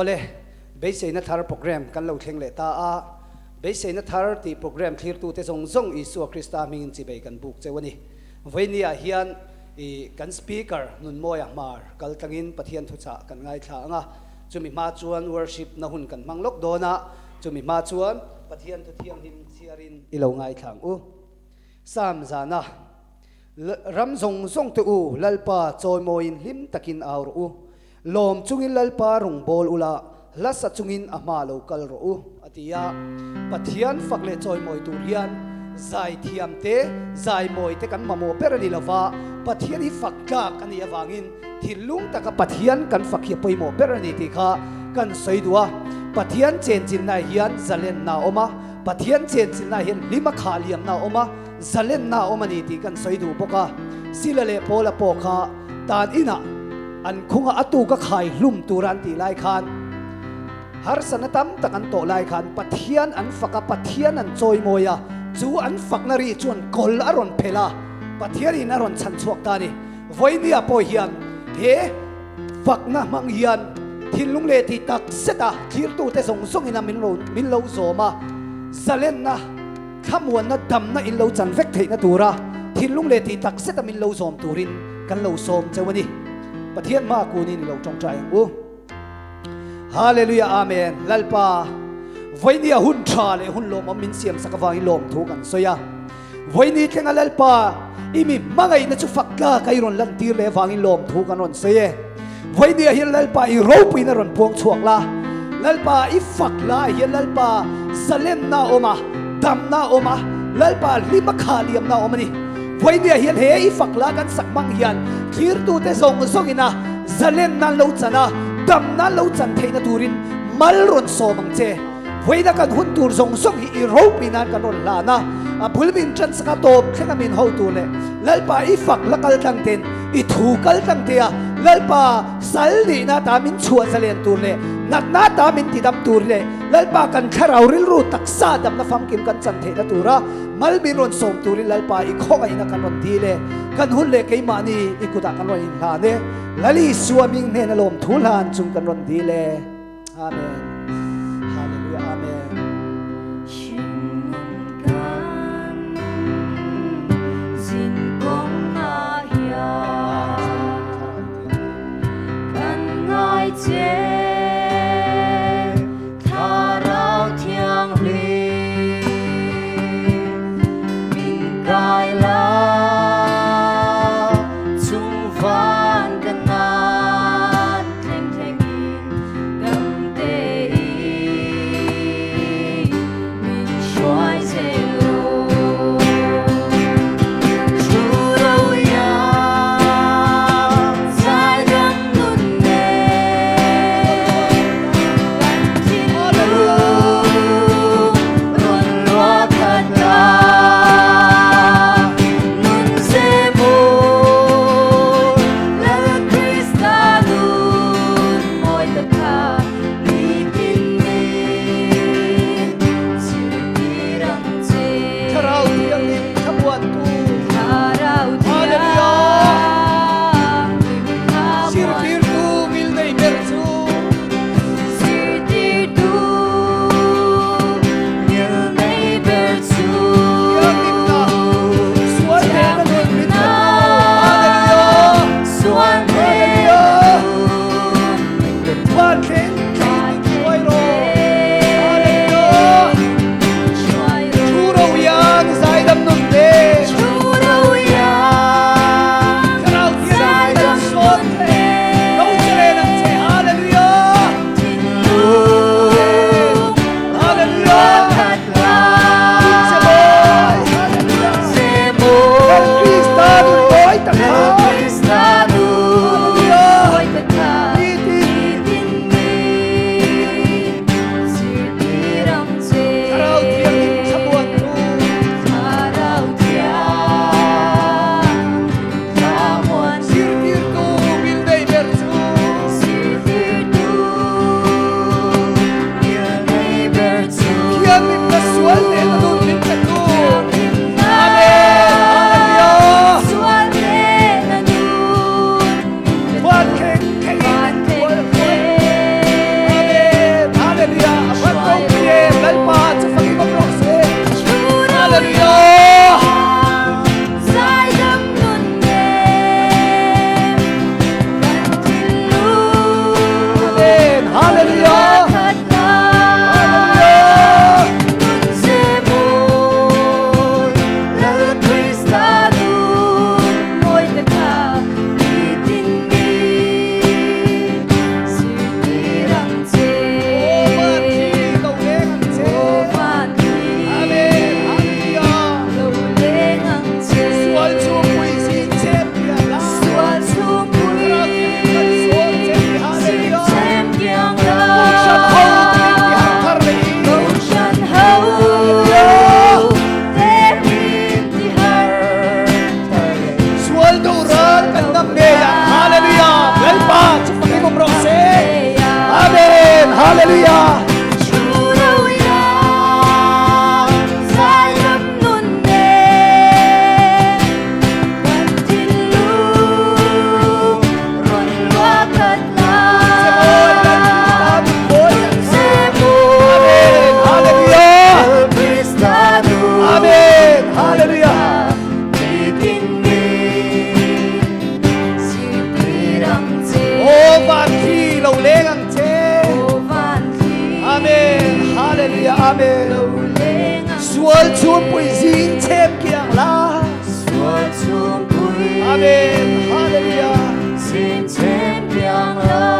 Awle, Beiseina Thar Programme kan lo thleng leh ta a, Beiseina Thar tih programme thlirtute zawng zawng Isua Krista hmingin chibei kan buk cheu a ni. Vawinia hian i kan Speaker Nunmawia Hmar kal tlangin Pathian thuchah kan ngaithla ang a, chumi hma chuan worship na hun kan hmang lawk dawn a, chumi hma chuan Pathian thu thianghlim chhiarin i lo ngaithla ang u. Psalm zana. Ram zawng zawng te u, Lalpa chawimawiin hlim takin au rawh u. Lawm chungin Lalpa rung bawl ula, hla sa chungin a hma lo kal rawh u, a ti a. Pathian fak leh chawimawi tur hian zai thiam te, zai mawi te kan mamawh ber a ni lova, Pathian hi fak tlak a nih avangin thinlung taka Pathian kan fak hi a pawimawh ber a ni tih kha kan sawi duh a. Pathian chenchilnaah hian zalenna a awm a, Pathian chenchilnaah hian hlima khah liamna a awm a, Zalenna a awm a ni tih kan sawi duh bawk a, Sila leh Paula pawh kha tan inah an khunga a tuka khai hlum tura an tih lai khan harsatna tam tak an tawh lai khan Pathian an fak a, Pathian an chawimawi a, chu an fakna ri chuan kawl a rawn phelh a, Pathianin a rawn chhan chhuak ta a ni. Vawinia pawh hian he fakna hmang hian thinlung leh tih tak zeta thlirtute zawng zawngin a min lo zawm a, zalenna, Thlamuanna damna in lo chan vek theihna tura thinlung leh tih tak zeta min lo zawm turin kan lo sawm cheu a ni. Pathian hma kunin i lo tawngtai ang u. Hallelujah Amen Lalpa vawinia hun tha leh hun lawmawm min siam sak avangin lawmthu kan sawi a. Vawini thlenga Lalpa i mi hmangaihna chu fak tlak a i rawn lantir leh avangin lawmthu kan rawn sawi e. Vawinia hian Lalpa i ropuina rawn puang chhuak la, Lalpa i fak la hian Lalpa zalenna a awm a, damna a awm a, Lalpa hlima kha liamna a awm a ni. Vawinia hian he i fak la kan sak hmang hian thlirtute zawng zawngina zalenna an lo chan a, damna an lo chan theihna turin mal rawn sawm ang che. Vawiina kan hun tur zawng zawng hi i ropui nan kan rawn hlan a, a bul min tan sak a tawp thleng a min ho tur leh Lalpa i fak la kal tlang ten i thu kal tlang te a Lalpa sal nihna ta min chhuah zalen tur leh natna ta min tidam tur leh Lalpa kan thlarau rilru taksa damna famkim kan chan theihna tura mal min rawn sawm turin Lalpa i khawngaihna kan rawn dil e, kan hun leh keimahni i kutah kan rawn inhlan e, Lal Isua ming hnena lawmthu hlan chung kan rawn dil e. Amen. Hallelujah. Amen. kan ngam ngei ang. Hallelujah! Lalpa chu fakin awm rawh se. Amen! Hallelujah! Amen! Hallelujah! Aw van thli lo leng ang che. Amen. Hallelujah. Amen. Sual chhumpui zing chem kiang la. Amen. Hallelujah.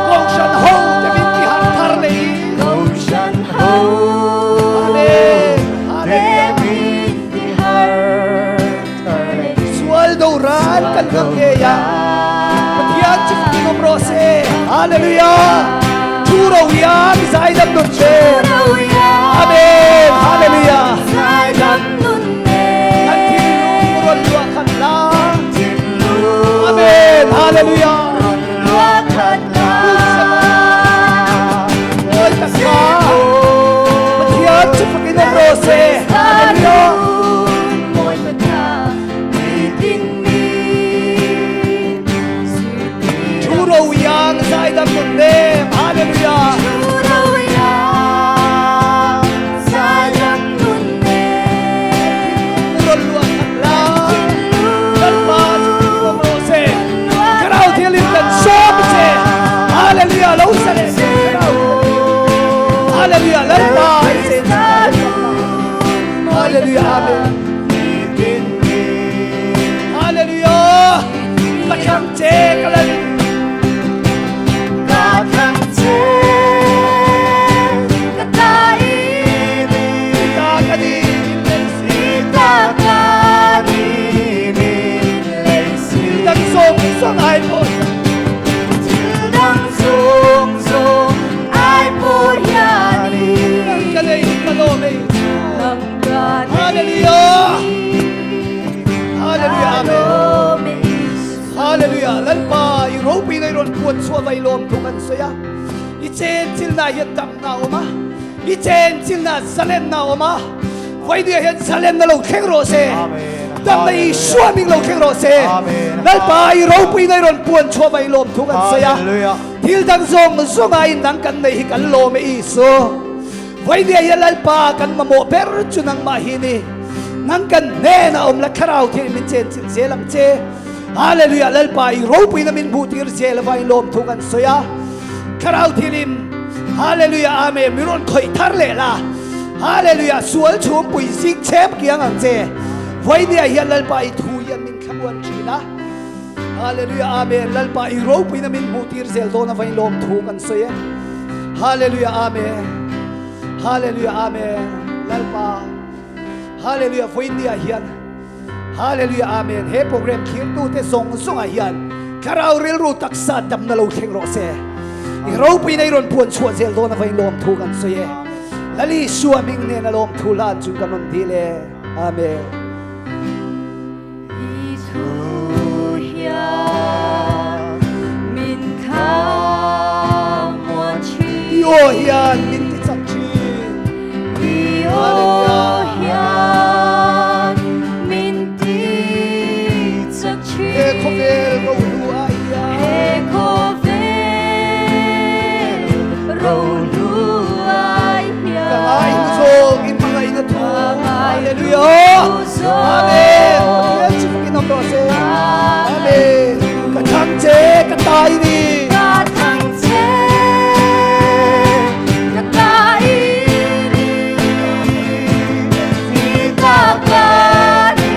Kohhran ho te min ti har thar leh in. Amen. Hallelujah. Sual do ral kan ngam ngei a. Pathian chu fakin awm rawh se. Hallelujah. Thu ro hian i zaidam nun che. Amen. Hallelujah. Kan thinlung rawn luah khat la. Amen. Hallelujah. Oi taksa. Pathian chu fakin awm rawh se. Hallelujah. Thu ro iang zaidam nun nem. Hallelujah. Rawn luah khat la. Lalpa chu fakin awm rawh se. Thlarau Thianghlim kan sawm che. Hallelujah. Lo sa leh che Thlarau Thianghlim. Hallelujah. Lalpa i chen chilh na hi kan ta. Hallelujah. Amen. Hallelujah. Ka thlang che ka lal. Ka thlang che ka ta i ni. Ta ka ni min lei si. Ta ka ni min lei si. Thil dang zawng zawng ai pawh. Thil dang zawng zawng ai pawh hianin. Nang ka nei ka lawm ei chu. Nang ka nei. Hallelujah. Hallelujah. Amen. Hallelujah. Lalpa i ropui nei rawn puan chhuah vai lawm thu kan sawi a. I chen chilna hian damna a awm a. I chen chilna zalenna a awm a. Vainia hian zalenna lo thleng rawh se. Damna Isua hming lo thleng rawh se. Lalpa i ropui nei rawn puan chhuah vai lawm thu kan sawi a. Thil dang zawng zawng aiin nang kan nei hi kan lawm e Isu. Vainia hian Lalpa kan mamawh ber chu nangmah hi ni. Nang kan hnenah awm la thlarau thil min chen chilh zel ang che. Hallelujah Lalpa i ropuina min hmuh tir zel avangin lawmthu kan sawi a. Thlarau thilin Hallelujah Amen min rawn khawih thar leh la. Hallelujah sual chhumpui zing chhem kiang ang che. Vainia hian Lalpa i thu hian min thlamuan thin a. Hallelujah Amen Lalpa i ropuina min hmuh tir zel dawn avangin lawmthu kan sawi e. Hallelujah Amen Hallelujah Amen Lalpa Hallelujah Vainia hian Hallelujah Amen He program thirtute zawng zawngah hian Thlarau rilru taksa damna lo thleng rawh se. I ropui nei rawn puan chhuah zel dawn avain lawm thu kan sawi e. Lal Isua hming nen a lawm thu hlan chu kan rawn dil e. Amen. I thu hian min thlamuan thin. I aw hian min ti chak thin. I aw hian min ti chak thin. He khawvel rohlu ah hian. He khawvel rohlu ah hian. Ka ngai hnu zawng in hmangaihna thu. Hallelujah. Amen. Pathian chu fakin awm rawh se. Amen. Ka thlang che ka tai ni. Ka thlang che ka tai ni. Ta ka ni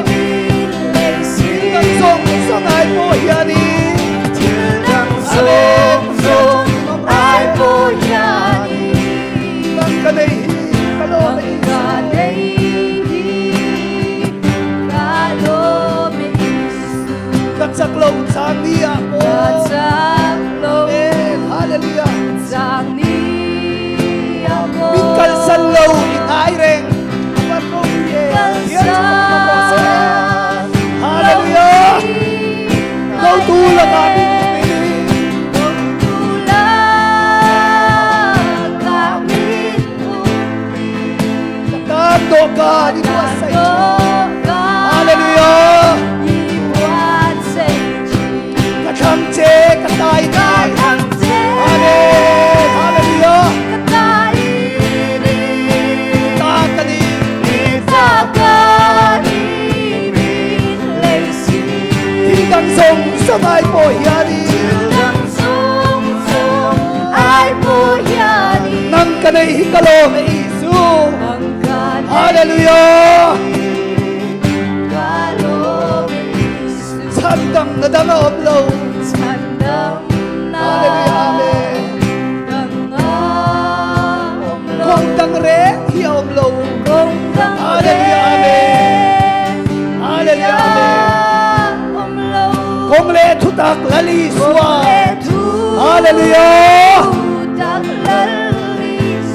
min lei si. Thil dang zawng zawng ai pawh hianin. Thil dang zawng zawng ai pawh hianin. Nang ka nei hi ka lawm e Nang ka nei hi ka lawm e Isu. Ka chak lo chang ni ah pawh. Ka chak lo Amen. Hallelujah. chang ni ah pawh. Min kalsan lo i ngai reng. Avan ropui e. Pathian chu fakin awm rawh se. Hallelujah. ka min umi. Ka tan dawhkan i buatsaih ṭhin. Hallelujah. Ka thlang che ka tai ni. Amen. Hallelujah. Ta ka ni. Thil dang zawng zawng ai pawh hianin. Nang ka nei hi ka lawm e Isu. Hallelujah. Chhandam na dang a awm lo. Hallelujah. Amen. Kawng dang reng hi a awm lo. Hallelujah. Amen. Hallelujah. Amen. Kawng leh thutak Lal Isua. Hallelujah.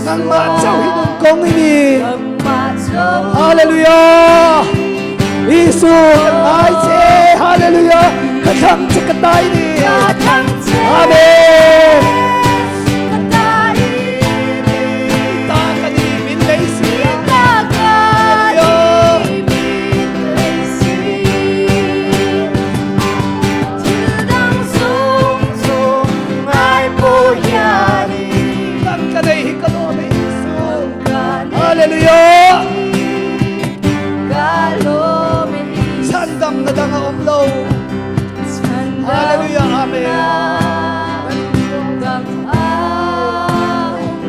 Nangmah chauh hi nun kawng i ni. Hallelujah. Isu kan ngai che. Hallelujah. Ka thlang che ka tai ni. Amen. Ta ka ni min lei si. Hallelujah. Nang ka nei hi ka lawm e Isu. Hallelujah. Chhandam na dang a awm lo. Hallelujah. Amen.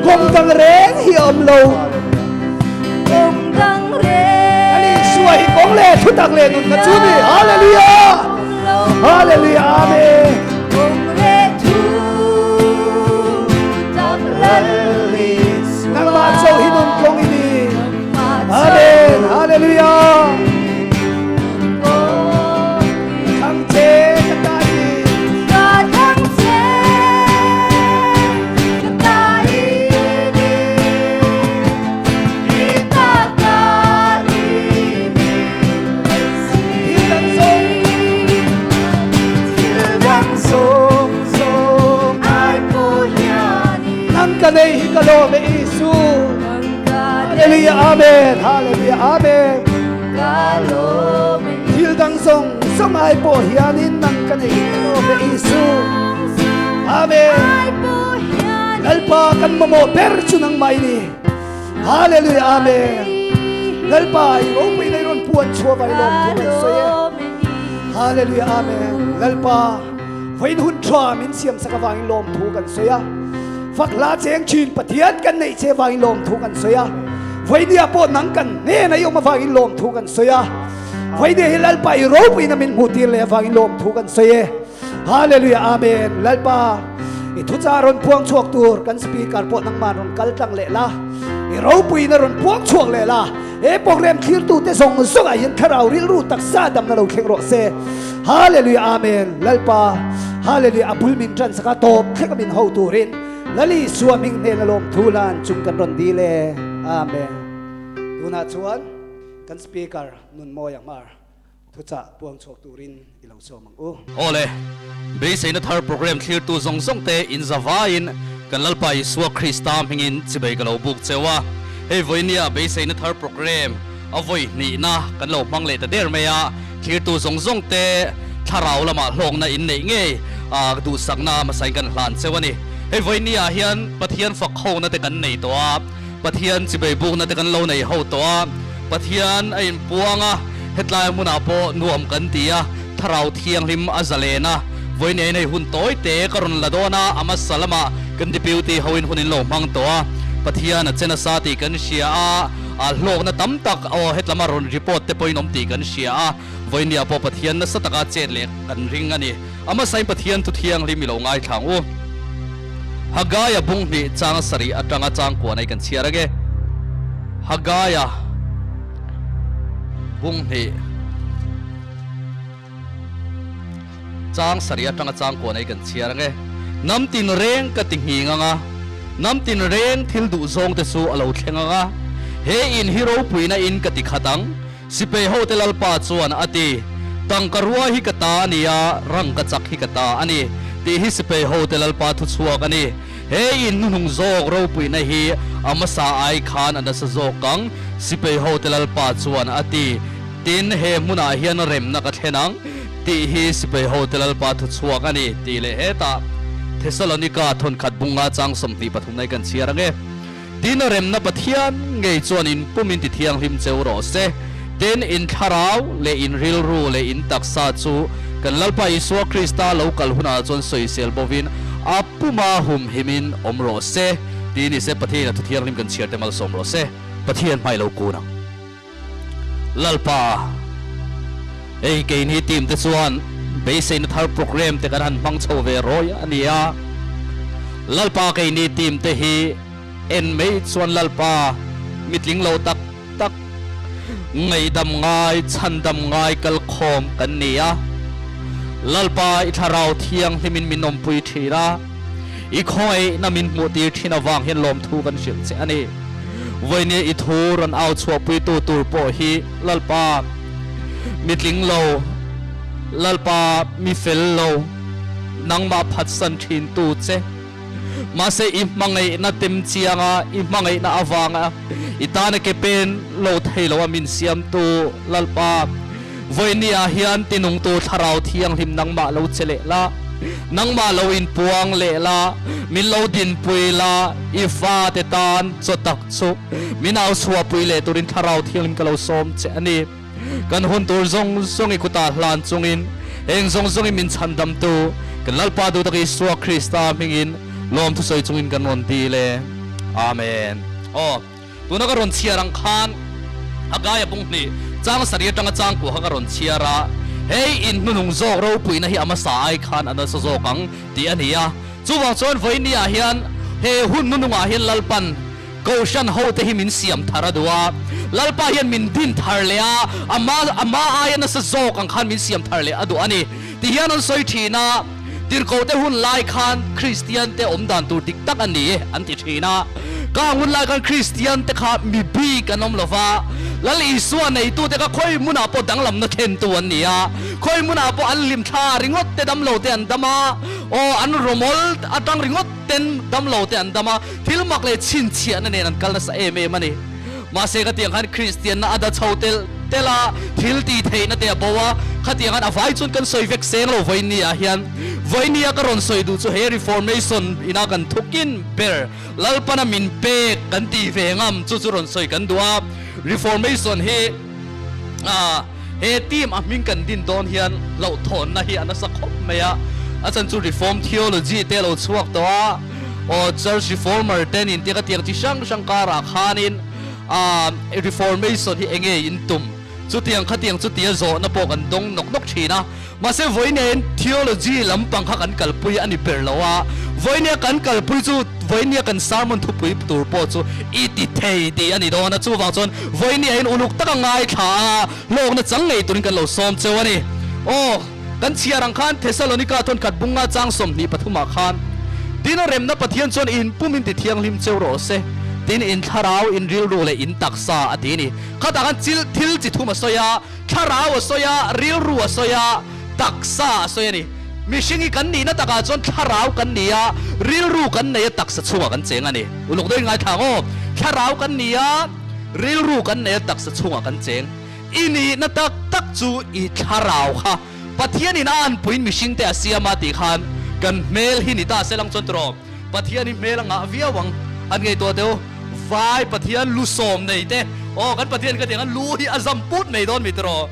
Kawng dang reng hi a awm lo. Ani Isua hi kawng leh thutak leh nunna chu ni. Hallelujah. Hallelujah. Amen. Nangmah chauh hi nun kawng i ni. Amen. Hallelujah. Thang che ka tai ni. Thil dang zawng Nang ka nei hi ka lawm e Isu. Hallelujah. Amen. Hallelujah. Amen. Thil dang zawng zawng ai pawh hianin nang ka nei hi ka lawm e Isu. Amen. Lalpa kan mamawh ber chu nangmah i ni. Hallelujah. Amen. Lalpa i ropui nei rawn puan chhuah vai lawm thu kan sawi e. Hallelujah. Amen. Lalpa vawiin hun tha min siam sak avangin lawm thu kan sawi a. Fak hla cheng thin Pathian kan neih che avangin lawm thu kan sawi a. Vawinia pawh nang kan hnena i awm avangin lawm thu kan sawi a. Vawinia hi Lalpa i ropuina min hmuh tir leh avangin lawm thu kan sawi e. Hallelujah Amen Lalpa i thucha rawn puang chhuak tur kan speaker pawh nangman rawn kal tlang leh la i ropuina rawn puang chhuak leh la he program thlirtu te zawng zawng ah hian thlarau rilru taksa damna lo thleng rawh se Hallelujah Amen Lalpa Hallelujah a bul min tan saka tawp thleng a min ho turin Lal Isua hming hnen a lawm thu lan chung kan rawn dil e Amen Tunah chuan kan speaker Nunmawia Hmar Thuchah puang chhuak turin i lo sawm ang u. Aw le, beiseina thar program thlirtu zawng zawng te in zavaiin kan Lalpa Isua Krista hmingin chibei ka lo buk cheu a. Hei vawinia beiseina thar program a vawi hnihna kan lo hmang leh ta der mai a, thlirtu zawng zawng te thlarau lamah hlawkna in neih ngei a duhsakna hmasain kan hlan cheu a ni. Hei vawinia hian Pathian fak hona te kan nei tawh a, Pathian chibei bukna te kan lo nei ho tawh a, Pathian a inpuang a, hetlai hmunah pawh nuam kan ti a, Thlarau Thianghlim a zalen a, vawiin hei hun tawi te ka rawn la dawn a, a hmasa lamah kan Deputy hoin hun in lo hmang tawh a, Pathian a che nasa tih kan hria a, a hlawkna tam tak aw hetlama rawn report te pawhin awm tih kan hria a, vawiin pawh Pathian nasa taka chet leh kan ring a ni. A hmasain Pathian thu thianghlim i lo ngaithla ang u. Hagaia bung hnih chang sarih atanga chang kuan ai kan chhiar ange. Hagaia bung hnih chang sarih atanga chang kuan ai kan chhiar ange. Hnam tin reng ka ti nghing anga, hnam tin reng thil duh zawng te chu a lo thleng anga, he in hi ropuina in ka ti khat ang. Sipai hote Lalpa chuan a ti. Tangka rua hi ka ta a ni a, rangkachak hi ka ta a ni, tih hi sipai hote Lalpa thuchhuak a ni. He in hnuhnung zawk ropuina hi a hmasa ai khan a nasa zawk ang, sipai hote Lalpa chuan a ti. Tin, he hmunah hian remna ka thlen ang, tih hi sipai hote Lalpa thuchhuak a ni, tih leh hetah Thesalonika thawnkhat bunga chang 23 na hi kan chhiar ang e. Tin, remna Pathian ngei chuan in pum in ti thianghlim cheu rawh se. Tin, in thlarau leh in rilru leh in taksa chu kan Lalpa Isua Krista lo kal hunah chuan sawisel bovin a puma humhimin awm rawh se. Ti ni se, Pathianin a thu thianghlim kan chhiar te malsawm rawh se. Pathian hmai lo kun ang. Lalpa, hei keini team te chuan beiseina thar program te kan han hmang chho ve rawi a ni a. Lalpa keini team te hi en mai chuan Lalpa mitling lo tak tak, ngaihdam ngai, chhandam ngai kalkhawm kan ni a. Lalpa i thlarau thianghlimin min awmpui thin a, i khawngaihna min hmuhtir thin avang hian lawmthu kan hrilh che a ni. Vawinia i thu rawn au chhuahpuitu tur pawh hi Lalpa mi tling lo, Lalpa mi fel lo, nangmah phatsan thintu che. Mahse i hmangaihna tem chianga i hmangaihna avanga i tana ke pen lo thei loa min siamtu Lalpa, Vawinia hian tinungtu Thlarau Thianghlim nangmah lo che leh la, nangmah lo inpuang leh la, min lo dinpui la, i fate tan chaw tak chu min au chhuahpui leh turin Thlarau Thianghlim ka lo sawm che a ni. Kan hun tur zawng zawng i kutah hlan chungin heng zawng zawngin min chhandamtu kan Lalpa duhtak Isua Krista hmingin lawmthusawi chungin kan rawn dil e. Amen. Aw. Tuna ka rawn chhiar ang khan Haggai a bung hnih chang sarih atanga chang kuah kha ka rawn chhiar a, hei in hnuhnung zawk ropuina hi a hmasa ai khan a nasa zawk ang tih a ni a. Chuvang chuan vawinia hian he hun hnuhnungah hian Lalpan Kohhran hote hi min siam thar a duh a, Lalpa hian min din thar leh a, ama ama aia nasa zawk ang khan min siam thar leh a duh a ni ti hian an sawi thin a. Tirhkohte hun lai khan Kristiante awm dan tur dik tak a ni an ti thin a. Kang hun lai khan Kristiante kha mi bik an awm lo va, Lal Isua neitute kha khawi hmunah pawh danglamna thlentu an ni a, khawi hmunah pawh an hlimthla ringawt te damlo te an dam a, aw an rawmawl atang ringawt ten damlo te an dam a, thil mak leh chhinchhiahna nen an kal nasa em em a ni. Mahse khatiang khan Kristianna a da chho telh telh a, thil tih theihna te a bo a, khatiang khan a vai chuan kan sawi vek seng lo vawinia ah hian. Vawinia ka rawn sawi duh chu he Reformation ina kan thukin ber Lalpana min pek kan tih ve ngam chu chu rawn sawi kan duh a. Reformation hi he team a hming kan din dawn hian hlauhthawnna hi a nasa khawp mai a, a chan chu Reform theology te a lo chhuak tawh a, Aw Church Reformer te nin tia ka tiang chi hrang hrang karah khanin ah Reformation hi enge in tum chutiang khatiang chutia zawhna pawh kan dawng nawk nawk thin a. Mahse vawiin theology lampang kha kan kalpui a ni ber lo a, vawiin kan kalpui chu vawiin kan sermon thupui tur pawh chu i ti thei tih a ni dawn a, chuvang chuan vawiin in uluk taka ngaithla a hlawkna chang ngei turin kan lo sawm cheu a ni. Aw. Kan chhiar ang khan Thesalonika thawnkhat bunga chang 23 ah khan, Tin remna Pathian chuan in pum in ti thianghlim cheu rawh se, tin in thlarau, in rilru leh in taksa a ti a ni. Khatah khan chil thil chi thum a sawi a, thlarau a sawi a, rilru a sawi a, taksa a sawi a ni. Mihring hi kan nihna takah chuan thlarau kan ni a, rilru kan nei a, taksa chhungah kan cheng a ni. Uluk deuhin ngaithla ang aw. Thlarau kan ni a, rilru kan nei a, taksa chhungah kan cheng. I nihna tak tak chu i thlarau kha Pathianin a anpuiin mihringte a siam a tih khan kan hmel hi ni ta se lang chuan tiraw Pathian hi hmel a ngah viau ang an ngaihtuah teh u vai Pathian lu sawm nei te aw kan Pathian ka tiang khan lu hi a zam put mai dawn mi tiraw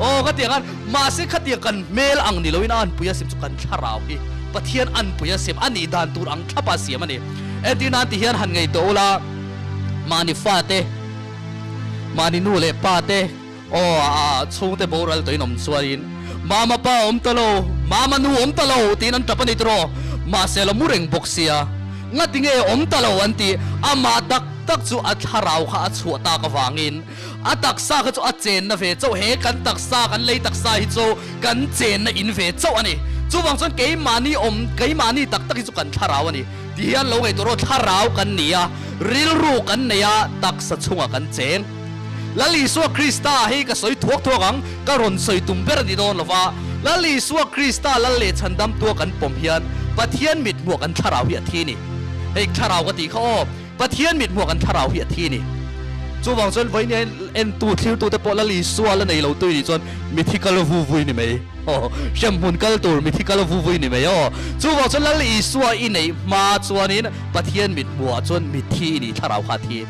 aw ka tiang khan mahse khatiang kan hmel ang ni loin a anpui a siam chu kan thlarau hi Pathian anpui a siam a nih dan tur ang thlapa siam a ni entir nan ti hian han ngaihtuah ula mahni fate Mahni nu leh pa te aw a chhungte boral tawhin awm chuanin Mama pa awm ta lo, Mama nu awm ta lo tiin an tap a ni tiraw? Mahse la mu reng bawk sia, ngati nge awm ta lo an ti, amah tak tak chu a thlarau kha a chhuah tak avangin a taksa kha chu a chenna ve chauh, he kan taksa kan lei taksa hi chu kan chenna in ve chauh a ni. Chuvang chuan keimahni awm keimahni tak tak hi chu kan thlarau a ni. Ti hian lo ngaihtuah rawh, thlarau kan ni a, rilru kan nei a, taksa chungah kan cheng. Lal Isua Krista hi ka sawi thuak thuak ang, ka rawn sawi tum ber a ni dawn lo va. Lal Isua Krista Lal leh Chhandamtua kan pawm hian Pathian mit hmuah kan thlarau hi a thi ni. Hei thlarau ka tih kha aw, Pathian mit hmuah kan thlarau hi a thi ni. Chuvang chuan vawiin entu thlirtute pawh Lal Isua la nei lo tui nih chuan mithi kal vu vui ni mai. Aw, hremhmun kal tur mithi kal vu vui ni mai aw. Chuvang chuan Lal Isua i neih hma chuanin Pathian mit hmuah chuan mithi i nih thlarau kha a thi.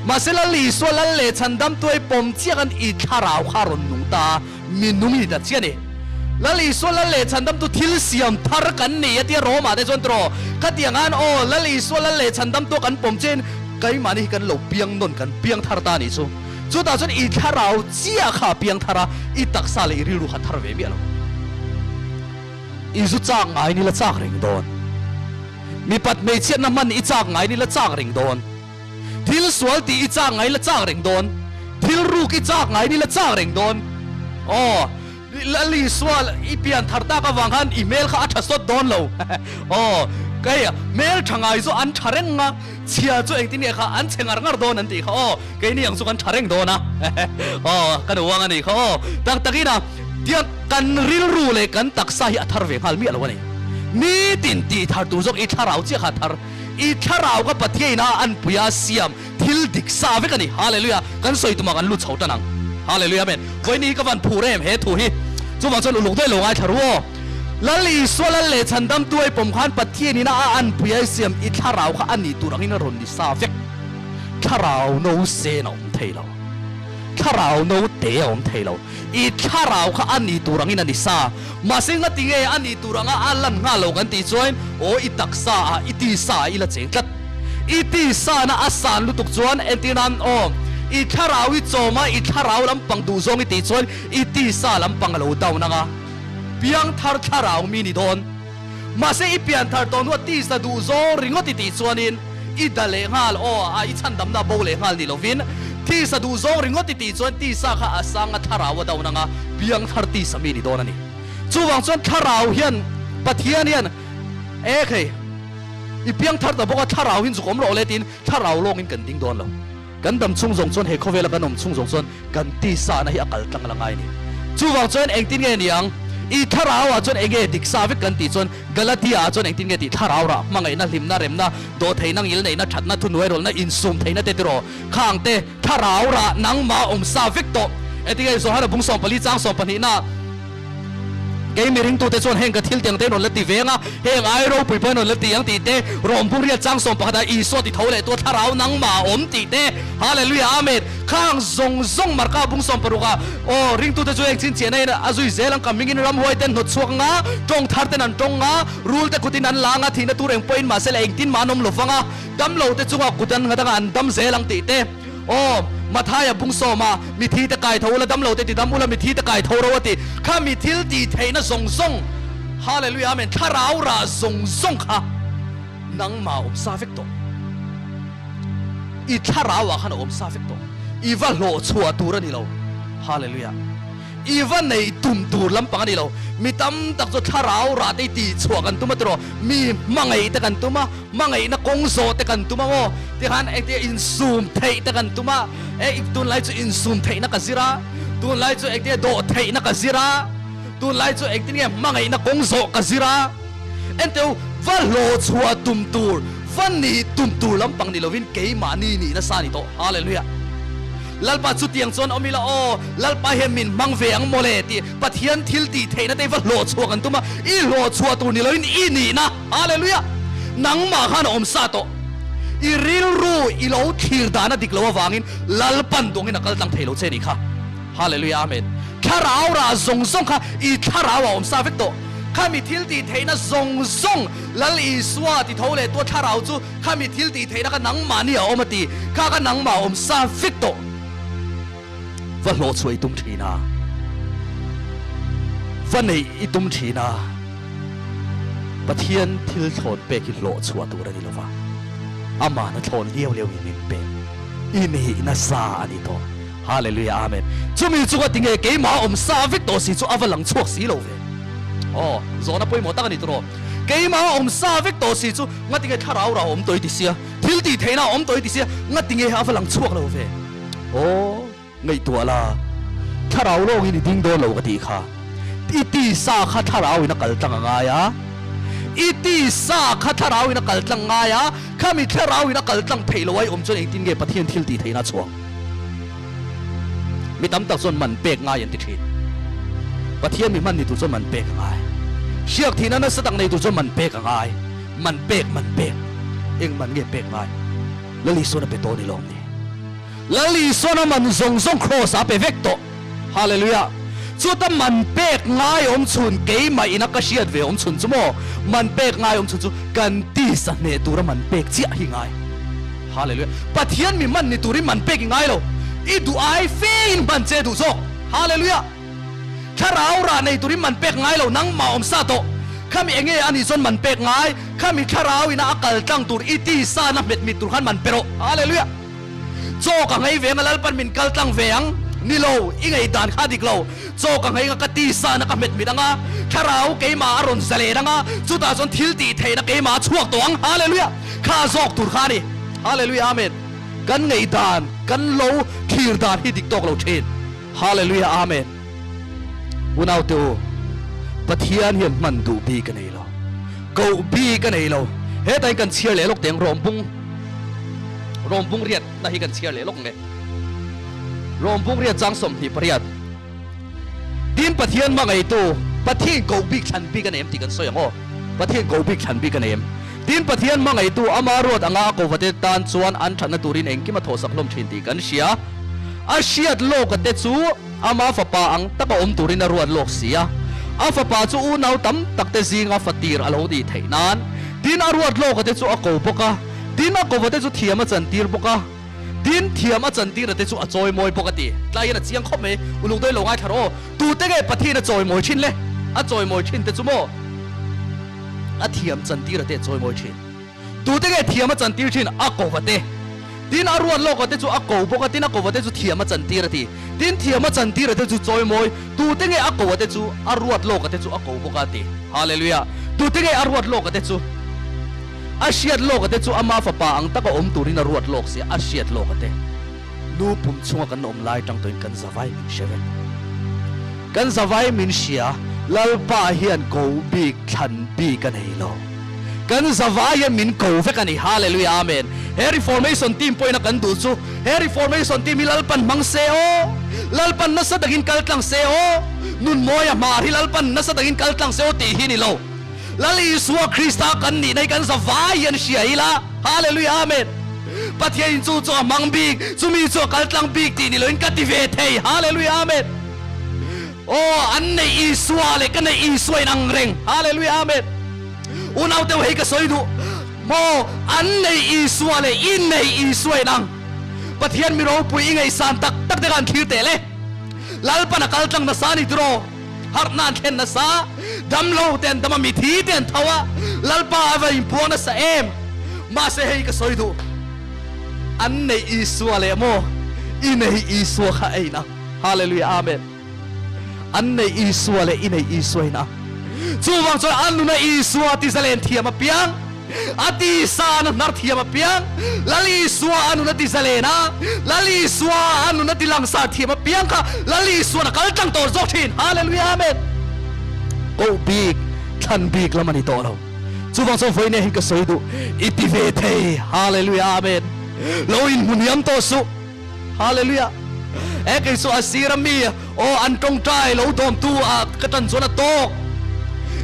Mahse Lal Isua Lal leh Chhandam tuai pawm chiah khan i thlarau kha a rawn nung ta a, mi nung i ni ta chiah a ni. Lal Isua Lal leh Chhandam tu thil siam thar kan ni a tia Roma te chuan tiraw khatiang khan aw Lal Isua Lal leh Chhandam tua kan pawm chiahin keimahni hi kan lo piang nawn kan piang thar ta a nih chu. Chutah chuan i thlarau chiah kha a piang thar a, i taksa leh i rilru kha thar ve miah lo. I zu chak ngai ni la chak reng dawn. Mipat hmeichhiatna hman i chak ngai ni la chak reng dawn. Thil sual tih i chak ngai la chak reng dawn. Thil ruk i chak ngai ni la chak reng dawn. Aw, Lal Isua i pian thar tak avang khan i hmel kha a tha sawt dawn lo. Aw, kei hmel tha ngai chu an tha reng a, chhia chu engtin nge kha an chhe ngar ngar dawn an tih kha aw, keini ang chu kan tha reng dawn a. Aw, ka nuang a nih kha aw. Tak takin a, tiang kan rilru leh kan taksa hi a thar ve nghal miah lo a ni. Nitin tih thar tur zawk i thlarau chiah kha a thar. I thlarau ka Pathian a anpui a siam thil dik sa vek a ni. Hallelujah! Kan sawi tumah kan lut chho tan ang. Hallelujah Amen. Vawiin hi ka van phur em he thu hi. Chuvang chuan uluk daih lo ngaithla ru aw. Lal Isua Lal leh Chhandam tuai pawm khan Pathian ina a anpui a siam i thlarau kha a nih tur angin a rawn ni sa vek. Thlarau no sen a awm thei lo. Thlarau no te a awm thei lo. I thlarau kha a ni tur angin a ni sa. Mahse ngati nge a ni tur anga a lan nghal lo kan tih chuan aw i taksa ah i tisa ah i la cheng tlat. I tisa na a san lutuk chuan entir nan aw i thlarau i chawm a i thlarau lampang duh zawng i tih chuan i tisa lampang a lo down anga piangthar thlarau mi ni dawn. Mahse i pianthar tawh hnuah tisa duh zawng ringawt i tih chuanin i da leh nghal aw a i chhandamna a bo leh nghal ni lovin tisa duh zawng ringawt i tih chuan tisa kha a sanga thlarau a down anga piangthar tisa mi ni dawn a ni. Chuvang chuan thlarau hian Pathian hian e khei i piangthar ta bawk a thlarau hin zuk awm rawh le tiin thlarau lawngin kan ding dawn lo. Kan dam chhung zawng chuan he khawvela kan awm chhung zawng chuan kan tisa na hi a kal tlang la ngai a ni. Chuvang chuan engtin nge ni ang? I thlarau ah chuan enge dik sa vek kan tih chuan Galatia ah chuan engtin nge tih thlarau rah hmangaihna, hlimna, remna, dawhtheihna, ngilneihna, thatna, thunuairawlna, insum theihna te tiraw khang te thlarau rah nangmah awm sa vek tawh. Engtin nge Johana bung 14 chang 12 na Kei mi ringtute chuan heng ka thil tiang te rawn la ti veng a, heng ai ropui pawhin rawn la ti ang tih te, Rom bung riat chang 11 ah Isua ti tho leh tua thlarau nangmah a awm tih te, Hallelujah Amen. Khang zawng zawng Marka bung 16 ah aw ringtute chu heng chhinchhiahna in a zui zel ang, ka hmingin ramhuai ten hnawt chhuak anga, tawng thar ten an tawng anga, rul te kutin an la anga, thihna tur eng pawhin mahse la engtin mah an awm lo vang a, damlo te chungah kut an nghat anga an dam zel ang tih te. Aw, Mathaia bung sawma mithi te kai tho ula, damlo te ti dam ula, mithi te kai tho ro a ti. Kha mi thil tih theihna zawng zawng, Hallelujah Amen, thlarau rah zawng zawng kha nangmah awm sa vek tawh. I thlarau ah khan a awm sa vek tawh. I va hlawh chhuah tur a ni lo. Hallelujah. I va nei tum tur lampang a ni lo. Mi tam tak chu thlarau rah te i tih chhuah kan tum a tiraw, mi hmangaih te kan tum a, Hmangaihna kawng zawh te kan tum a maw? Tikhan engtia insum theih te kan tum a, e tunlai chu insum theihna ka zir a, tunlai chu engtia dawh theihna ka zir a, tunlai chu engtin nge hmangaihna kawng zawh ka zir a. Enteu, va hlawh chhuah tum tur, va nih tum tur lampang ni lovin keimahni nih nasa a ni tawh. Hallelujah! Lalpa chutiang chuan awm ila aw, Lalpa hian min hmang ve ang mawle tih Pathian thil tih theihna te hi va hlawh chhuah kan tum a, i hlawh chhuah tur ni lovin i nihna. Hallelujah! Nangmah khan a awm sa tawh. I rilru i lo thlir dan a dik lo avangin Lalpan dawngin a kal tlang thei lo che nih kha. Hallelujah Amen. Thlarau rah zawng zawng kha i thlarau a awm sa vek tawh. Khami thil tih theihna zawng zawng Lal Isua ti tho leh tua thlarau chu khami thil tih theihna kha nangmahni a awm a ti. Kha kha nangmah a awm sa vek tawh. Va hlawh chhuah i tum thin a, va neih i tum thin a, Pathian thil thlawn pek hi hlawh chhuah tur a ni lova, Amahna thlawn liau liau in min pek i nih nasa a ni tawh. Hallelujah Amen. Chumi chu ka ti nge keimah awm sa vek tawh si chu a va lang chhuak si lo ve. Aw, zawhna pawimawh tak a ni tawh. Keimah awm sa vek tawh si chu ngati nge thlarau rah awm tawh i ti sia, thil tih theihna awm tawh i ti sia, ngati nge a va lang chhuak lo ve. Aw. Ngaihtuah la, thlarau lawngin i ding dawn lo ka tih kha. I tisa kha thlarauin a kal tlang a ngai a, i tisa kha thlarauin a kal tlang ngai a, khami thlarauin a kal tlang theih loh ai awm chuan engtin nge Pathian thil tih theihna a chhuak? Mi tam tak chuan man pek ngai an ti thin. Pathian mi hman ni tur chuan man pek a ngai. Hriak thihna nasa tak nei tur chuan man pek a ngai. Man pek, man pek. Eng man nge pek ngai? Lal Isuan a pe tawh ni lawm ni? Lal Isuan a man zawng zawng Kraws ah a pe vek tawh. Hallelujah! Chuta man pek ngai awm chhun keimah ina ka hriat ve awm chhun chu maw? Man pek ngai awm chhun chu kan tisa hneh tura man pek chiah hi ngai. Hallelujah! Pathian mi hman ni turin man pek i ngai lo. I duh ai fe in hman che duh zawk. Hallelujah! Thlarau rah nei turin man pek ngai lo, nangmah awm sa tawh. Khami enge a nih chuan man pek ngai, khami thlarau ina a kal tlang tur i tisa na hmet mit tur khan man pe rawh. Hallelujah! Chaw ka nghei ve anga Lalpan min kal tlang ve ang? Ni lo, i ngei dan kha a dik lo. Chaw ka nghei anga ka tisa na ka hmet mit anga, thlarau keimah a rawn zalen anga, chutah chuan thil tih theihna keimah a chhuak tawh ang. Hallelujah! Kha zawk tur kha a ni. Hallelujah! Amen! Kan ngei dan, kan lo thlir dan hi dik tawk lo thin. Hallelujah! Amen! Unaute u, Pathian hian hman duh bik a nei lo, koh bik a nei lo. Hetah hian kan chhiar leh lawk teng Rawmbung, Rawmbung riat na hi kan chhiar leh lawk nge. Rawmbung riat chang 28. Tin Pathian hmangaitu, Pathian koh bik thlan bik a nei em tih kan sawi ang aw. Pathian koh bik thlan bik a nei em? Tin Pathian hmangaitu ama ruat anga a kovate tan chuan an thatna turin engkim a thawhsak hlawm thin tih kan hria. A hriat lawka te chu Ama fapa ang taka awm turin a ruat lawk si a, a fapa chu unau tam takte zinga fatir a lo nih theih nan. Tin, a ruat lawka te chu a ko bawk a, tin, a kova te chu thiam a chantir bawk a, tin, thiam a chantira te chu a chawimawi bawk a ti. Tlai hian a chiang khawp mai, uluk dawih lo ngaithla rawh aw. Tute nge Pathian a chawimawi thin le? A chawimawi thin te chu maw? A thiam chantira te a chawimawi thin. Tute nge thiam a chantir thin? A kova te. Tin, a ruat lawka te chu a ko bawk a, tin a kova te chu thiam a chantir a ti. Tin, thiam a chantir a te chu chawimawi. Tute nge a ko a te chu? A ruat lawka te chu a ko bawk a ti. Hallelujah! Tute nge a ruat lawka te chu? A hriat lawka te chu ama fapa ang taka awm turin a ruat lawk sia, a hriat lawka te. Nu pum chhunga kan awm lai tang tawhin kan zavai min hre vek. Kan zavai min hria, Lalpa hian ko bik thlan bik a nei lo. Kan zavai hian min ko vek a ni. Hallelujah Amen. He Reformation team pawhin a kan duh chu, he Reformation team hi Lalpan hmang se aw, Lalpan nasa takin kal tlang se aw, nun mawia hmar hi Lalpan nasa takin kal tlang se aw tih hi ni lo. Lal Isua Krista kan nihna hi kan zavai hian hria ila. Hallelujah Amen. Pathian in chu chu a hmang bik, chumi chu a kal tlang bik tih ni loin ka ti ve thei. Hallelujah Amen. Aw, an neih Isua leh ka neih Isua in ang reng. Hallelujah Amen. Unau deuh hei ka sawi duh. Maw, an neih Isua leh i neih Isua in ang. Pathian mi ropui i ngaihsan tak tak te khan thlir teh le. Lalpan a kal tlang nasa ni tiraw? Harhna an thlen nasa, damlo te an dam a, mithi te an tho a, Lalpa a va inpuang nasa em! Mahse hei ka sawi duh, an neih Isua leh maw i neih Isua kha a inang. Hallelujah Amen. An neih Isua leh i neih Isua a inang. Chuvang chuan an nuna Isua tizalen thiam apiang, A tisa an a hnar thiam apiang, Lal Isua a nun a ti zalen a, Lal Isua a nun a ti langsar thiam apiang kha Lal Isua'n a kal tlang tawh zawk thin. Hallelujah Amen. Koh bik, thlan bik lam a ni tawh lo. Chuvang chuan vawiin hian ka sawi duh, i ti ve thei. Hallelujah Amen. Lo inhmu hniam tawh suh. Hallelujah. E kei chu a sir a mi aw an tawngtai lo dawmtu a ka tan chuan a tawk.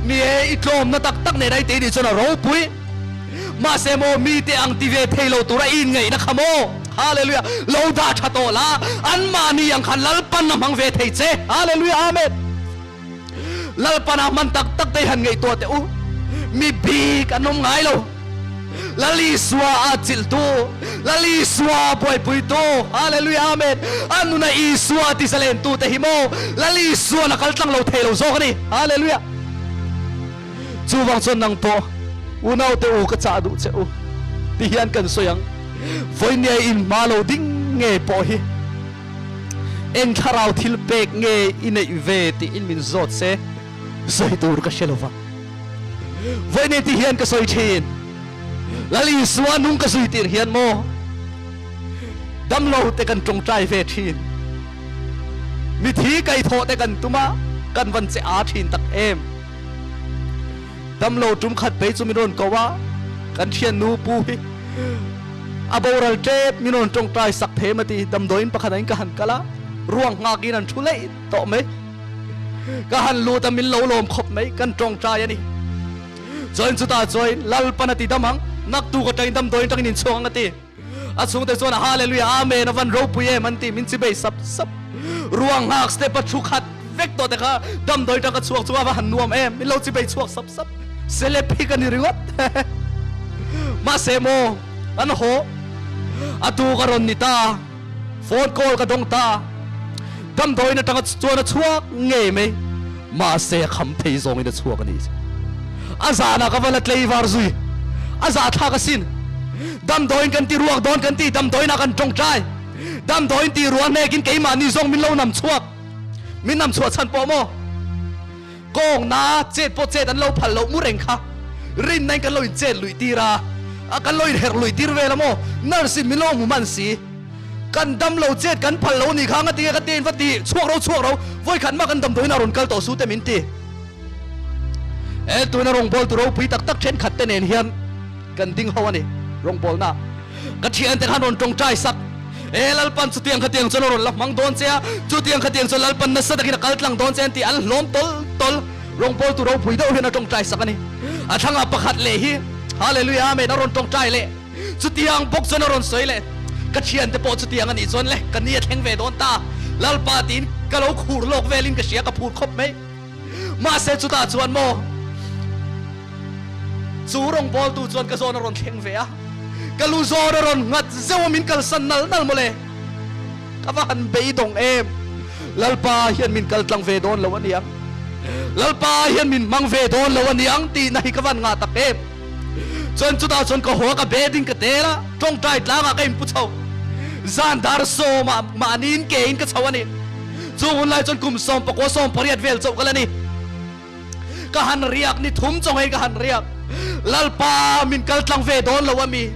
Ni e i tlawmna tak tak nen a i tei nih chuan a ropui. Mahse maw mi te ang ti ve thei lo tura i inngaihna kha maw? Hallelujah. Lo dah tha tawh la, anmahni ang khan Lalpan a hmang ve thei che. Hallelujah. Amen. Lalpan a hman tak tak te han ngaihtuah teh u. Mi bik an awm ngai lo. Lal Isua a chilhtu, Lal Isua a buaipuitu, Hallelujah Amen. A nuna Isua ti zalentu te hi maw Lal Isua'n a kal tlang lo thei lo zawk a ni. Hallelujah. Chuvang chuan nang pawh unau te u ka chah duh che u ti hian kan sawi ang. Vawinia in hma lo ding nge pawh hi Eng thlarau thil pek nge i neih ve tiin min zawt se, sawi tur ka hre lo va. Vawiin ti hian ka sawi thin, Lal Isua nung ka zui tir hian maw damlo te kan tawngtai ve thin. Mithi kaihthawh te kan tum a, kan van che aa thin tak em. Damlo tum khat phei chu min rawn ko a, kan thiannu pu hi a boral tep min rawn tawngtai sak thei em a ti. Damdawiin pakhat ah in ka han kal a, ruang nghak in an thu leih tawh mai. Ka han lut a, min lo lawm khawp mai, kan tawngtai a ni. Chuan chutah chuan Lalpan a ti dam ang, naktuk atangin damdawiin atangin inchhuak ang a ti. A chhungte chuan Hallelujah, Amen, a van ropui em an ti, min chibei sap sap. Ruang nghak step a thu khat vek tawh te kha damdawi tang ka chhuak chu a va han nuam em, min lo chibei chhuak sap sap. Celeb hi ka ni ringawt. Mahse maw, an haw a tu ka rawn ni ta, phone call ka dawng ta, damdawiin atanga chuan a chhuak ngei mai, mahse a kham thei zawngin a chhuak a ni. A zanah ka va la tleivar zui, a zahthlak asin. Damdawiin kan ti ruak dawn kan ti, damdawiinah kan tawngtai. Damdawiin tih ruah hnekin keimahni zawng min lo nam chhuak. Min nam chhuah chhan pawh maw? Kawngna chet pawh chet an lo phal loh mu reng kha. Rinna in kan lo in chet luih tir a, a kan lo in herh luih tir vel a maw? Nurse in min lo hmu hman si. Kan dam lo chet kan phal lo ni kha nga tinge ka ti in va ti chhuak ro chhuak ro vawikhat mah kan damdawiin a rawn kal tawh su te min ti. E tuna rawngbawltu ropui tak tak thenkhat te nen hian Kan ding ho a ni rawngbawlna. Ka thiante khan rawn tawngtai sak. E Lalpan chutiang khatiang chuan a rawn la hmang dawn che a, chutiang khatiang chuan Lalpan nasa takin a kal tlang dawn che an tih an hlawm tawl tawl. Rawngbawltu ropui deuh hian a tawngtai sak a ni. A thlangah pakhat leh hi Hallelujah Amen a rawn tawngtai leh. Chutiang bawk chuan a rawn sawi leh. Ka thiante pawh chutiang a nih chuan le ka ni a thleng ve dawn ta. Lalpa tiin ka lo khur lawk velin ka hria ka phur khawp mai. Mahse chutah chuan maw chu rawngbawltu chuan ka zawn a rawn thleng ve a, ka lu zawn a rawn nghat zeuh a min kalsan nal nal mawle. Ka va han beidawng em! Lalpa hian min kal tlang ve dawn lo a niang, Lalpa hian min hmang ve dawn lo a niang tihna hi ka van ngah tak em! Chuan chutah chuan ka haw a, ka bedin ka tel a, tawngtai tlangah ka inpu chho. Zan dar sawmah mahniin ke in ka chho a ni. Chung hun lai chuan kum 19 18 vel chauh ka la ni. Ka han riak ni thum chawngei ka han riak. Lalpa min kal tlang ve dawn lo a mi?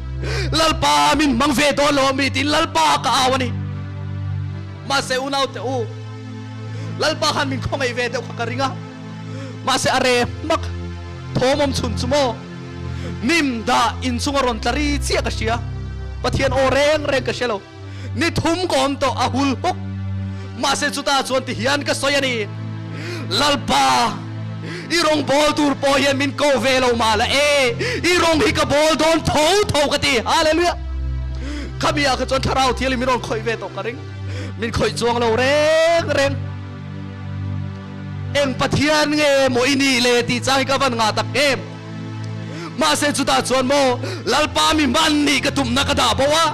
Lalpa min hmang ve dawn lo a mi? Tiin Lalpa ka au a ni. Mahse unau te u, Lalpa khan min khawngaih ve deuh kha ka ring a. Mahse a re hmak thawm awm chhun chu maw? Nim dah inchung a rawn tla ri chiah ka hria. Pathian aw reng reng ka hre lo. Ni thum ka awm tawh a hul huk. Mahse chutah chuan ti hian ka sawi a ni, Lalpa, i rawng bawl tur pawh hian min ko ve lo mah la e, i rawng hi ka bawl dawn tho tho ka ti. Hallelujah! Khami ah kha chuan Thlarau Thianghlim min rawn khawih ve tawh ka ring. Min khawih chuang lo reng reng. Eng Pathian nge maw i nih le tih chang hi ka van ngah tak em. Mahse chutah chuan maw Lalpa mi hman nih ka tumna ka dah bo a,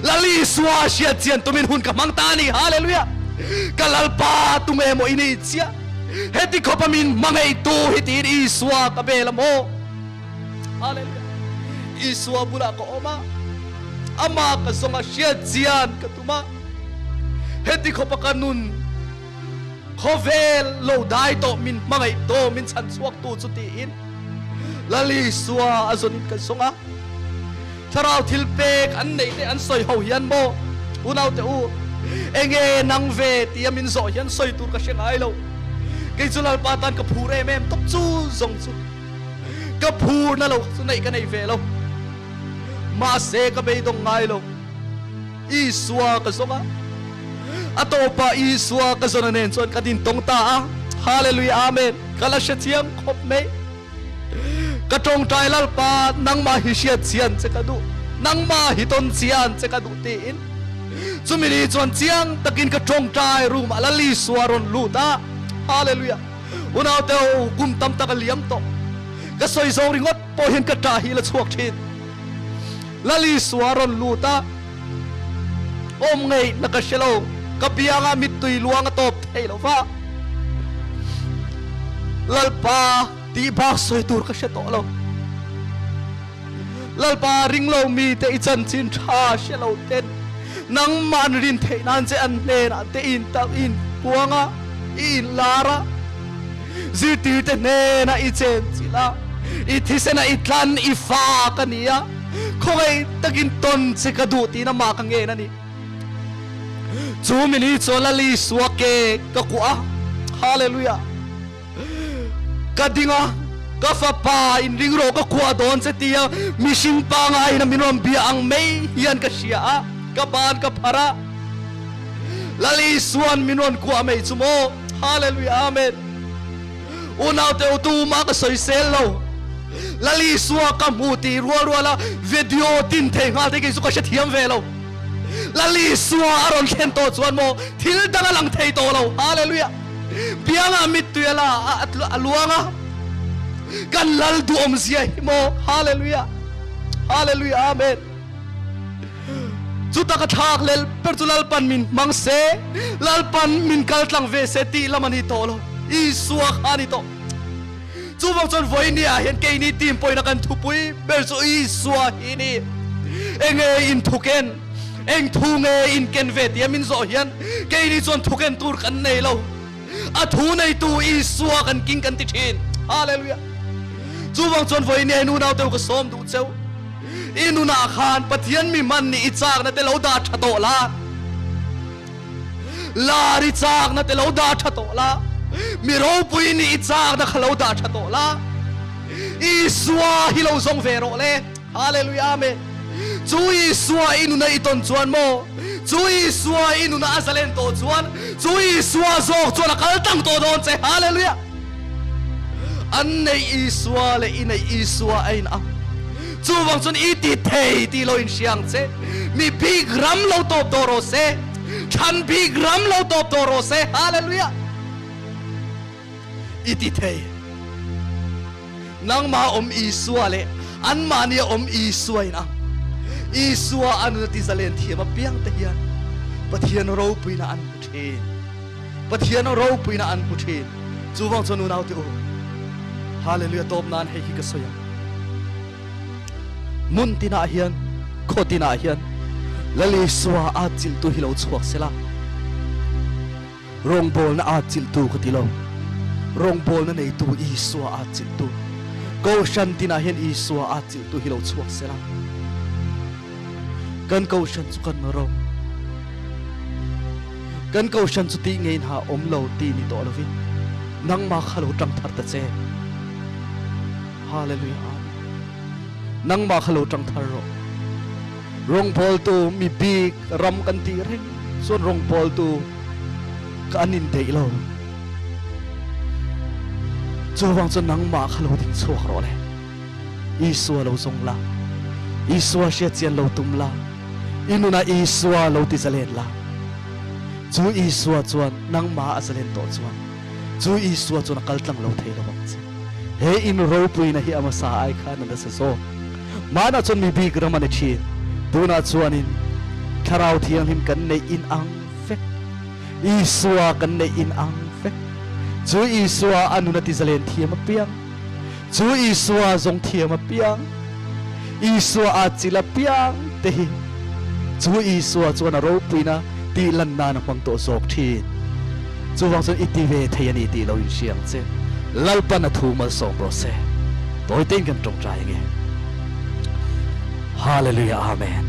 Lal Isua hriat chian tumin hun ka hmang ta a ni. Hallelujah! Ka Lalpa tu nge maw i nih chiah? Heti khawpa min hmangaihtu hi tiin Isua ka bel a maw? Hallelujah! Isua bulah ka awm a, amah ka zawng a, hriat chian ka tum a, heti khawpa ka nun Khawvel lo dai tawh min hmangaih tawh min chhan chhuak tu chu tiin Lal Isua a zawn in kan sawng a. Thlarau thil pek an neih te an sawi ho hian maw unau te u enge nang ve tia min zawh hian sawi tur ka hre ngai lo. Kei chu Lalpa tan ka phur em em tawp chu zawng chu ka phur na lo chu neih ka nei ve lo. Mahse ka beidawng ngai lo. Isua ka zawng a, a tawpah Isua ka zawn a nen chuan ka din tawng ta a. Hallelujah Amen. Ka la hre chiang khawp mai. Ka tawngtai Lalpa nangmah hi hriat chian che ka duh, nangmah hi tawn chian che ka duh tiin chumi ni chuan chiang takin ka tawngtai room ah Lal Isua rawn lut a. Hallelujah. Unau teu kum tam tak a liam tawh. Ka sawi zawng ringawt pawh hian ka ṭah hi la chhuak ṭhin. Lal Isua rawn lut a, awm ngaihna ka hre lo, ka biangah mittui luang a tawp thei lo va, Lalpa tih bak sawi tur ka hre tawh lo. Lalpa ring lo mite i chanchin tha hre lo ten nangmah an rin theih nan che an hnenah te in talh in puang a, i inlar a, Zirtirte hnenah i chen chilh a, i thisenah i tlan i fa ka ni a, khawngaih takin tawn che ka duh tiin amah ka ngen a ni. Chu mini chuan Lal Isua ke ka kuah a. Hallelujah! Ka ding a, ka fapa in ring rawh ka kuah dawn che tia mihring pangaiin a min rawn bia ang mai hian ka hria a, ka ban ka phar a. Lal Isua'n min rawn kuah mai chu maw? Hallelujah! Amen! Unaute u tumah ka sawisel lo. Lal Isua ka hmu tih rual rual a video tin thei nghal te kei chu ka hrethiam ve lo. Lal Isua a rawn thlen tawh chuan maw thil dang a lang thei tawh lo. Hallelujah! Biangah mittui a la a luang a, kan Lal duhawm zia hi maw. Hallelujah! Hallelujah! Amen! Chuta ka thlak lel ber chu Lalpan min hmang se, Lalpan min kal tlang ve se tih lam a ni tawh lo. Isua kha a ni tawh. Chuvang chuan vawinia hian keini team pawhin a kan thupui ber chu Isua hi ni. Enge in thuken, eng thu nge in ken ve tia min zawh hian keini chuan thuken tur kan nei lo. A thu neitu Isua kan king kan ti thin. Hallelujah! Chuvang chuan vawinia hian unau deuh ka sawm duh cheu. I nunah khan Pathian mi hman nih i chakna te lo dah tha tawh la. Lar i chakna te lo dah tha tawh la. Mi ropui nih i chakna kha lo dah tha tawh la. Isua hi lo zawng ve rawh le. Hallelujah Amen. Chu Isua i nuna i tawn chuan maw? Chu Isua i nuna a zalen tawh chuan chu Isua zawk chuan a kal tlang tawh dawn che. Hallelujah. An neih Isua leh i neih Isua a in ang. Chuvang chuan i ti thei tih lo in hria ang che. Mi bik ram lo tawp tawh rawh se. Thlan bik ram lo tawp tawh rawh se. Hallelujah! I ti thei. Nangmah awm Isua leh anmahni a awm Isua in ang. Isua a nuna ti zalen thiam apiang te hian Pathian ropuina an hmu thin. Pathian ropuina an hmu thin. Chuvang chuan unau te u, Hallelujah tawp nan hei hi ka sawi ang. Hmun tinah hian, khaw tinah hian Lal Isua a chilhtu hi lo chhuak sela. Rawngbawlna a chilhtu ka ti lo. Rawngbawlna neitu Isua a chilhtu. Kohhran tinah hian Isua a chilhtu hi lo chhuak sela. Kan kohhran chu kan ro. Kan kohhran chu tih ngeiin ha awm lo tih ni tawh lovin nangmah kha lo tang thar ta che. Hallelujah Amen. Nangmah kha lo tang thar rawh. Rawngbawltu mi bik ram kan tih reng chuan rawngbawltu ka an in deih lo. Chuvang chuan nangmah kha lo ding chhuak rawh le. Isua lo zawng la, Isua hriatchian lo tum la, i nunah Isua lo ti zalen la. Chu Isua chuan nangmah a zalen tawh chuan chu Isua chuan a kal tlang lo thei lo ang che. He in ropuina hi a hmasa ai khan a nasa zawk. Hmanah chuan mi bik ram a ni thin. Tunah chuanin Thlarau Thianghlim kan neih in ang vek. Isua kan neih in ang vek. Chu Isua a nun a ti zalen thiam apiang. Chu Isua zawng thiam apiang, Isua aa chil apiang te hi chu Isua chuan a ropuina tih lan nan a hmang tawh zawk thin. Chuvang chuan i ti ve thei a ni tih lo inhria ang che. Lalpan a thu malsawm rawh se. Tawi tein kan tawngtai ange. Hallelujah Amen.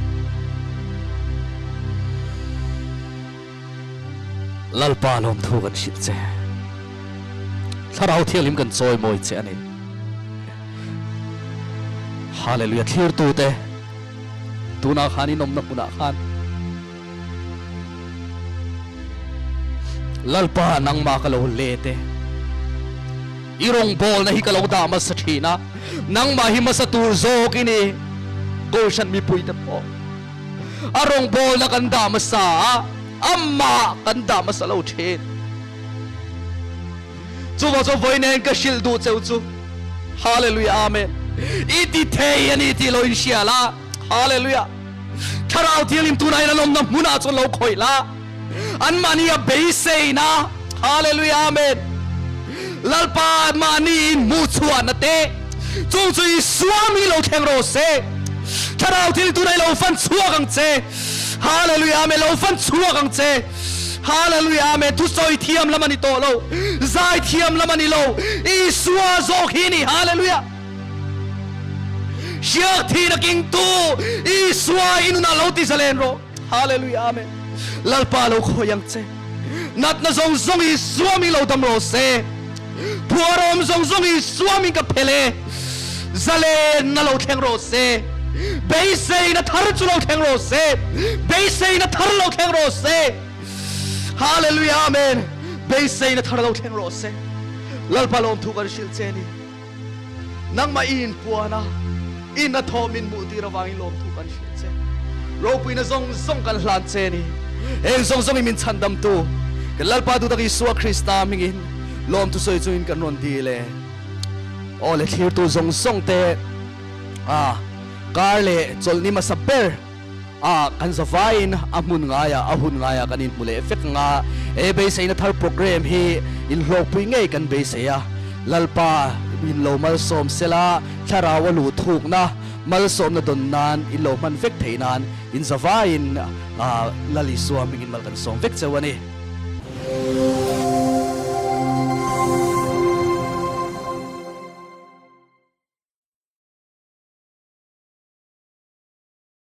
Lalpa lawmthu kan hrilh che. Thlarau Thianghlim kan chawimawi che a ni. Hallelujah thlirtute tunah khan in awmna hmunah khan Lalpa nangmah ka lo let e. I rawngbawlna hi ka lo dah hmasa thin a, nangmah hi hmasa tur zawk i ni. Kohhran mipuite pawh A rawngbawlna kan dah hmasa a, amah kan dah hmasa lo thin. Chuvang chuan vawi nen ka hrilh duh cheu chu, Hallelujah Amen. I ti thei a ni tih lo inhria la, Hallelujah. Thlarau Thianghlim tunah hian an awmna hmunah chuan lo khawih la, anmahni a beiseina, Hallelujah Amen. Lalpa mahni in hmuhchhuahna te, chung chu Isua mi lo thleng rawh se. Thlarau thil tunah i lo fan chhuak ang che. Hallelujah Amen. Lo fan chhuak ang che. Hallelujah Amen. Thusawi thiam lam a ni tawh lo. Zai thiam lam a ni lo. Isua zawk hi ni. Hallelujah. Hriak thihna kingtu Isua i nunah lo ti zalen rawh. Hallelujah Amen. Lalpa lo khawi ang che. Natna zawng zawng Isua hming lo dam rawh se. Phuarawm zawng zawng Isua hming ka phel e. Zalenna lo thleng rawh se. Beiseina thar chu lo thleng rawh se. Beiseina thar lo thleng rawh se. Hallelujah Amen. Beiseina thar lo thleng rawh se. Lalpa lawmthu kan hrilh che ni. Nangmah i inpuan a, i hnathawh min hmuh tir avangin lawmthu kan hrilh che. Ropuina zawng zawng kan hlan che ni. Eng zawng zawngin min chhandamtu kan Lalpa duhtak Isua Krista hmingin lawmthu sawi chungin kan rawn dil e. Aw le thlirtu zawng zawng te a kar leh chawlhni hmasa ber a kan zavaiin a hmun ngaiah a hun ngaiah kan inhmu leh vek ang a, he beiseina thar programme hi inhlawkpui ngei kan beisei a, Lalpa in lo malsawm sela thlarau a luh thukna malsawmna dawn nan in lo hman vek theih nan in zavaiin Lal Isua hmingin mal kan sawm vek cheu a ni.